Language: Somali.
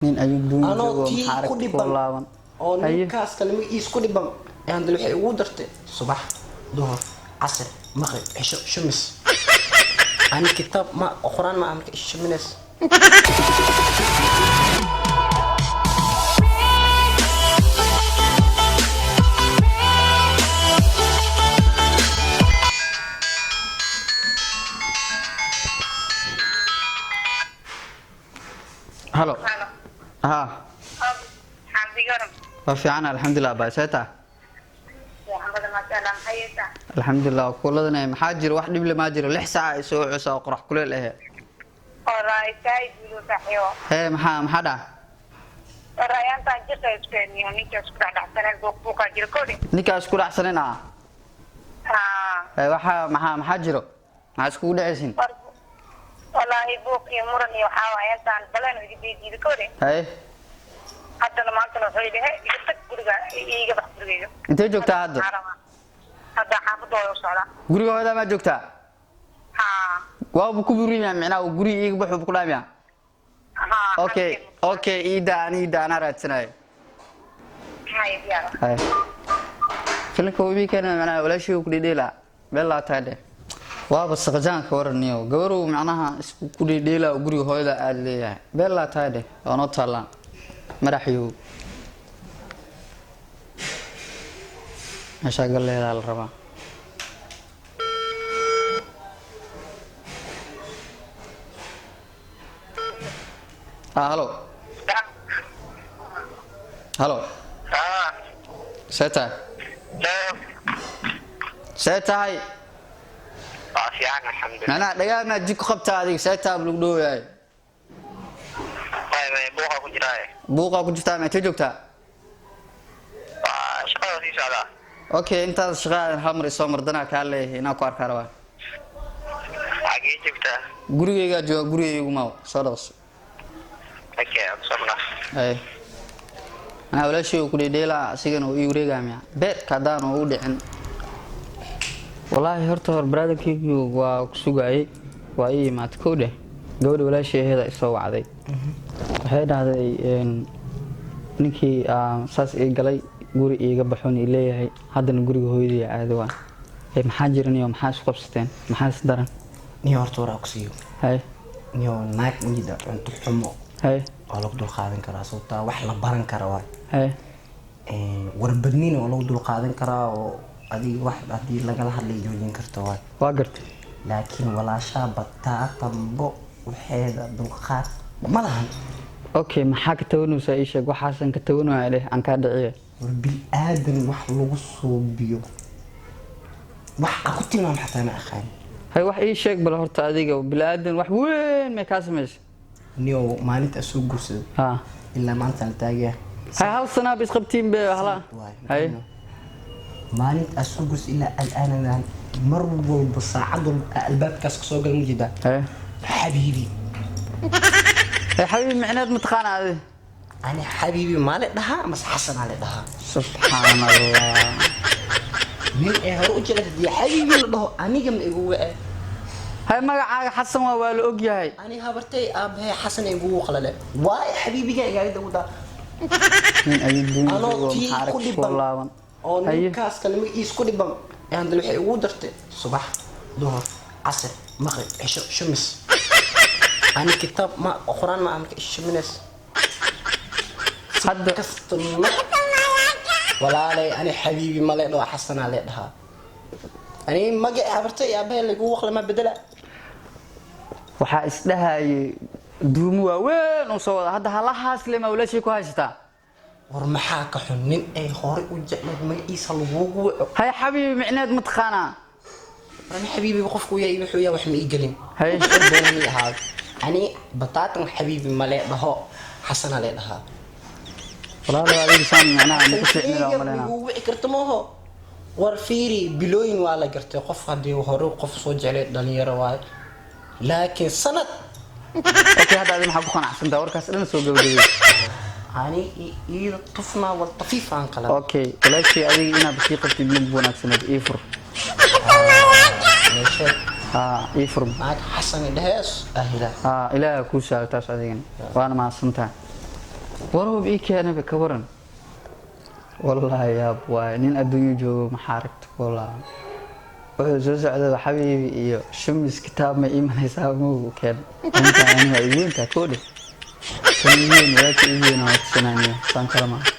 Nin ayuu duun Anoo joogo tii maxaa ku aragti ku dhiban laaban. Oo Haye. Ninkaas kale magaciis ku dhiban ee haddana waxay ugu dartay subax, duhur, casr, maqrib, cisho, shumis. Ani kitaab ma quraan ma marka ishuminays. Halo. Halo. Ha. Xamdigaram. Waa fiican, alxamdulilah. Baa see tahay? Waxaan maasha Allah, maxay haysaa? Alxamdulilah, kuladana maxaa jiro? Wax dhib le maa jiro. 6 saac ay soo cusaa oo qorax kuleel ahe. Wallaahi saayid wiil saaxiibo. Hee, maxaa dhaca? Wallaahi antaan jiqaysteen iyo ninkaas ku dhacdhacsaneen buuq buuqaa jiro kodi. Ninkaas ku dhacsanin ah? Haa. Hee, waxaa maxaa jiro? Maxaa iskugu dhacaysin? Wallaahi buuq iyo muran iyo waxaa waaye antaan balan iga diidiida kodi. Haye. Haddana maantana wuxuu yidhi he iga tag guriga, iiga bax gurigayga. Intee joogtaa hadda? Hadda xaafadooda u socdaa. Guriga hooyadaa maa joogtaa? Haa. Waaba ku burimiya micnaha guriga iiga baxuu ku dhaamiya? Haa. Okay, iida ani iida anaa raadsanayo. Haye, diyaar. Haye, filimka webi keena macnaha walaashii ku dhidhiila meel laa tahay dheh. Waaba saqjaanka waraniyo gabarow macnaha isku ku dhidhiila oo guriga hooyada aad leeyahay meel laa tahay dheh. Waa noo taallaan madaxyow meeshaa galleedaa la rabaa. Ah, halo halo. See tahay? See tahay? Waa fiican, alxamdulilah. Macnaha dhagaha maad jid ku qabtaa adiga? See tahay lagu dhowyahay. Waay buuqa ku jiraaye. Buuqaa ku jirtaa? Meetee joogtaa? Waa shaqada sii socdaa. Okay, intaad shaqada hal mar isoo mardanaa kaa leeyahay inaan ku arkaa rabaa. Xagee joogtaa? Gurigaygaa jooga, gurigaygu maaw, soo dhaqso. Okay, socda. Ay, anaa walaashay ku dhedheelaa asigana uu ii wareegaa miya beerka haddaan u dhicin. Wallaahi horta hor brotherkeygu waa ku sugaayey, waa ii imaatay. Kow dheh, gabadha walaashay aheeda isoo wacday, waxay dhahday ninkii saas ii galay, guri iiga baxoon ii leeyahay, haddana guriga hooyadii aadi waa. Ee maxaa jiran iyo maxaa isku qabsateen? Maxaa is daran? Niyo, horta waraa ku siiyo. Hay. Niyo, naag miyida cunto xumo hay waa lagu dul qaadan karaa, sababtaa wax la baran kara waay. Hay. Warbadnina waa lagu dul qaadan karaa oo adiga wax haddii lagala hadlay joojin karta waay. Waa gartay. Laakiin walaashaa bataa tambo waxeeda dulqaad ma lahan. Okay, maxaa ka tabanaysaa? Ii sheeg waxaasan ka tabanaya dheh, aan kaa dhiciye. War bil-aadan wax lagu suubiyo, wax aan ku tilmaam xataa ma aqaan. Hay, wax ii sheeg bal horta adiga. Bilaadan wax weyn may kaa samaysay? Niyo, maalinta aan soo guursaday ha ilaa maanta la taagaya. Hay, hal sanaa ba isqabtiin be hala. Waay. Hay. Maalinta aan soo guursaday ilaa al'aanadan mar walba, saacad walba aan albaabkaas kasoo gala ma jeedaa. Hay. Xabiibi. Hay, xabiibi micneed ma taqaana adi? Ani xabiibi maa le dhahaa mase xasanaa le dhahaa? Subxaan Allah. Nin ee hore u jecel hadii xabiibi la dhaho, aniga ma igu wace? Hay, magacaaga Xasan waa la og yahay. Ani habartay aabahay Xasan ay igugu qalale waay, xabiibiga igaga wadaa. Nin ayuu duun Anoo joogo tii maxaa ku aragti ku dhiban laaban. oo Haye. ninkaas kale magaciis ku dhiban ee haddana waxay ugu dartay subax, duhur, casr, maqrib, cisho, shumis. Ani kitaab ma quraan ma marka ishuminays. Hadda kasta ma walaalay, ani xabiibi ma le dhaho, xasanaa le dhahaa. Ani magaci habartay aabahay lagugu qala ma bedela. Waxaa isdhahayay duumo waaweyn uu soo wada. Hadda halahaas le maa walaashay ku haysataa? War maxaa ka xun nin ay horey u jecleed magaciisa lagugu waco? Hay, xabiibi micneed ma taqaanaa? War ani xabiibi qofku yahay wuxuu yahay wax ma ii gelin. Hay. Doona mi ahaado, ani bataatan xabiibi ma le dhaho, xasana le dhahaa. Walaalo, adiga saan micnaha ma ku fiicnida umaleyna. Lagugu wici karta maaho. War fiiri, bilooyin waa la gartay qof haddii hore qof soo jeclay, dhalinyaro waaye, laakiin sanad. Okay, hadda adi maxaa ku qanacsantaa? Warkaas dhan soo gabagabay. Ani iyada tufnaa wal tafiif aan kala. Okay, walaashii adiga inaad sii qabtid mid wanaagsaneed. Ii fur. Meesha Ha, ii fur. Naag Xasan dhehees ahila. Ha, ilaaha kuu sahlo taas adigana, waana mahadsantahay. Warhub ii keenaba ka waran. Wallaahi yaab waaye, nin adduunyo joogo maxaa aragta. Wallaahi wuxuu soo socdaba xabiibi iyo shumis kitaab ma iimanaysaa magu keen. Inta ani waa igu weyntaa koodhe, kan igu weyn, walaalka igu weyn waa tusinaniyo saan kale maaha.